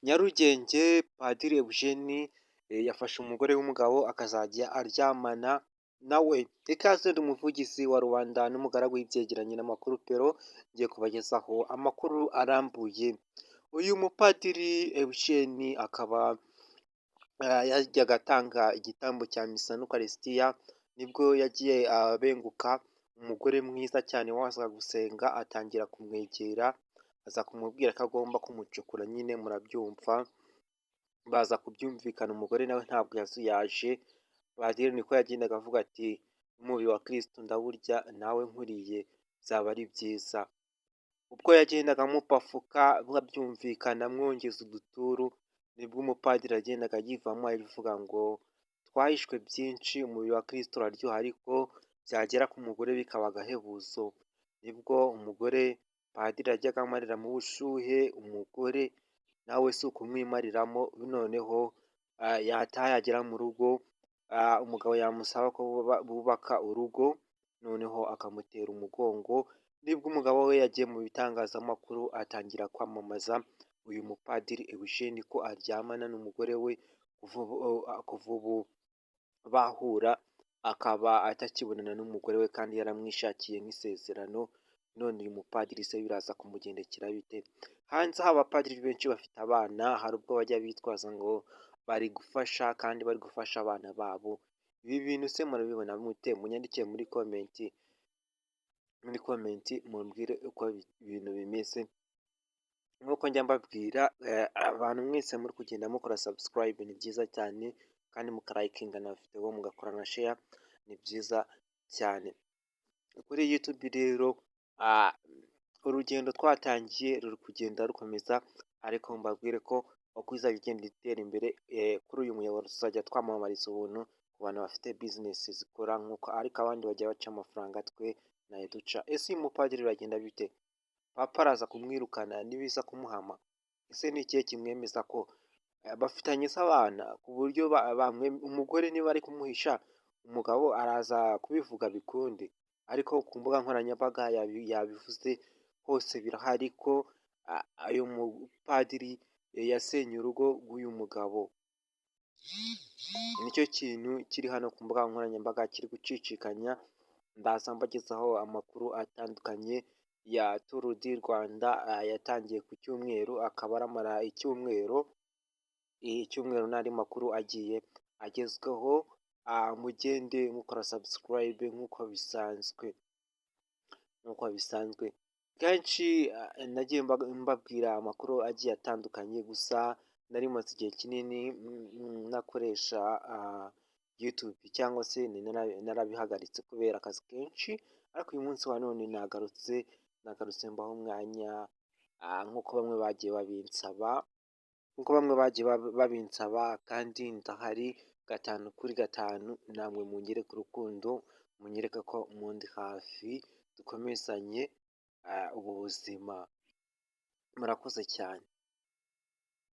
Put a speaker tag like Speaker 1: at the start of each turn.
Speaker 1: Nyarugenge Padiri Eugene yafashe umugore w'umugabo akazajya aryamana nawe. Ikaze, ndi umuvugizi wa rubanda n'umugaragu w'ibyegeranyo n'amakuru pero ngiye kubagezaho amakuru arambuye. Uyu mupadiri Eugene akaba yajyaga atanga igitambo cya misa n'ukarisitiya, nibwo yagiye abenguka umugore mwiza cyane wazaga gusenga, atangira kumwegera, aza kumubwira ko agomba kumucukura nyine murabyumva, baza kubyumvikana, umugore nawe ntabwo yazuyaje. Padiri niko yagendaga avuga ati: "Umubiri wa Kirisitu ndawurya, nawe nkuriye byaba ari byiza." Ubwo yagendaga amupafuka babyumvikana, amwongeza uduturu, nibwo umupadiri yagendaga yivamo avuga ngo: "Twahishwe byinshi, umubiri wa Kirisitu uraryoha, ariko byagera ku mugore bikaba agahebuzo." Nibwo umugore padiri yajyaga amariramo ubushuhe, umugore nawe si ukumwimariramo, noneho yataha yagera mu rugo, umugabo yamusaba ko bubaka urugo, noneho akamutera umugongo. Nibwo umugabo we yagiye mu bitangazamakuru atangira kwamamaza uyu mupadiri Eugene ko aryamana n'umugore we, kuva ubu bahura akaba atakibonana n'umugore we kandi yaramwishakiye nk'isezerano. None uyu mupadiri se biraza kumugendekera bite? Hanze aha abapadiri benshi bafite abana, hari ubwo bajya bitwaza ngo bari gufasha kandi bari gufasha abana babo. Ibi bintu se murabibona mute? Munyandikiye muri comment mumbwire uko ibintu bimeze. Nk'uko njya mbabwira, abantu mwese muri kugenda mukora subscribe ni byiza cyane, kandi mukarayikinga na video, mugakora na share, ni byiza cyane. Kuri YouTube rero urugendo twatangiye ruri kugenda rukomeza, ariko mbabwire ko uko izajya igenda itera imbere kuri uyu muyoboro, tuzajya twamamariza ubuntu ku bantu bafite business zikora nk'uko, ariko abandi bajya baca amafaranga, twe nayo duca. Ese uyu mupadiri biragenda bite? Papa araza kumwirukana nibiza kumuhama? Ese ni ikihe kimwemeza ko bafitanye se abana, ku buryo umugore niba ari kumuhisha, umugabo araza kubivuga bikunde? Ariko ku mbuga nkoranyambaga yabivuze hose, birahari ko uyu mupadiri yasenye urugo rw'uyu mugabo. Nicyo kintu kiri hano ku mbuga nkoranyambaga kiri gucicikanya. Ndaza mbagezaho amakuru atandukanye ya Tour du Rwanda yatangiye ku cyumweru, akaba aramara icyumweru n'andi makuru agiye agezweho. Mugende mukora subscribe nk'uko bisanzwe. Kenshi nagiye mbabwira amakuru agiye atandukanye, gusa nari maze igihe kinini nakoresha YouTube cyangwa se narabihagaritse kubera akazi kenshi, ariko uyu munsi wa none nagarutse mbaho umwanya nk'uko bamwe bagiye babinsaba, kandi ndahari gatanu kuri gatanu. Namwe munyereke urukundo, munyereke ko mundi hafi, dukomezanye ubu buzima. Murakoze cyane.